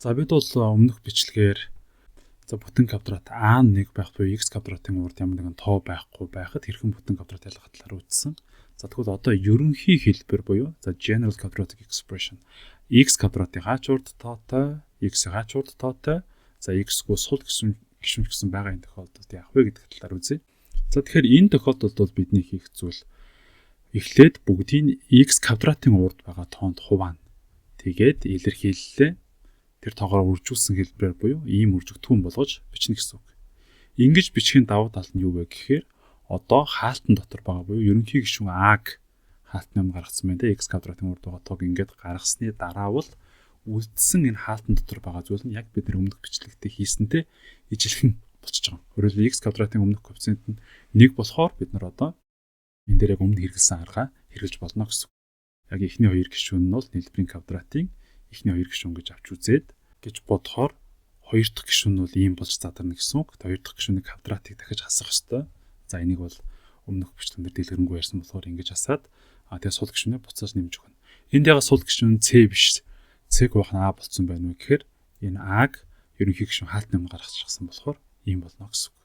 За, бид бол өмнөх бичлэгээр за бүтэн квадрат а 1 байх буюу x квадратын урд ямар нэгэн тоо байхгүй байхад хэрхэн бүтэн квадрат ялгах талаар үзсэн. За, тэгвэл одоо ерөнхий хэлбэр буюу за general quadratic expression x квадратын хаач урд тоотой, x хаач урд тоотой, за x-гүй сул гэсэн гишүүн гэсэн байгаа энэ тохиолдолд яах вэ гэдэг талаар үзье. За, тэгэхээр энэ тохиолдолд бол бидний хийх зүйл эхлээд бүгдийг x квадратын урд байгаа тоонд хуваана. Тэгээд илэрхийллээ тэр тоогоор үржүүлсэн хэлбэрээр буюу ийм үржигдэхүүн болгож бичнэ гэсэн үг. Ингэж бичихийн давуу тал нь юу вэ гэхээр одоо хаалтан дотор байгаа буюу ерөнхий гишүүн а-г хаалтны өмнө гаргацсан байна те, x квадратын урд байгаа тоог ингээд гаргасны дараа бол үлдсэн энэ хаалтан дотор байгаа зүйл нь яг бид нар өмнөх бичлэгтээ хийсэнтэй ижилхэн болчихж байгаа. Өөрөөр хэлбэл, x квадратын өмнөх коэффициент нь 1 болохоор бид нар одоо энэ дээр яг өмнө хэрэглэсэн аргаа хэрэглэж болно гэсэн. Яг эхний хоёр гишүүн нь бол нийлбэрийн квадратын эхний хоёр гишүүн гэж авч үзээд гэж бодохоор хоёр дахь гишүүн нь бол ийм болж задарна гэсэн үг. Хоёр дахь гишүүний квадратыг дахиж хасах ёстой. За, энийг бол өмнөх бичлэгэн дээр дэлгэрэнгүй ярьсан болохоор ингэж хасаад, тэгээ сул гишүүнээ буцааж нэмж өгнө. Энд яг сул гишүүн C биш. C гүйх нь А болцсон байна уу гэхээр энэ А-г ерөнхий гишүүн хаалтны өмнө гаргачихсан болохоор ийм болно гэсэн үг.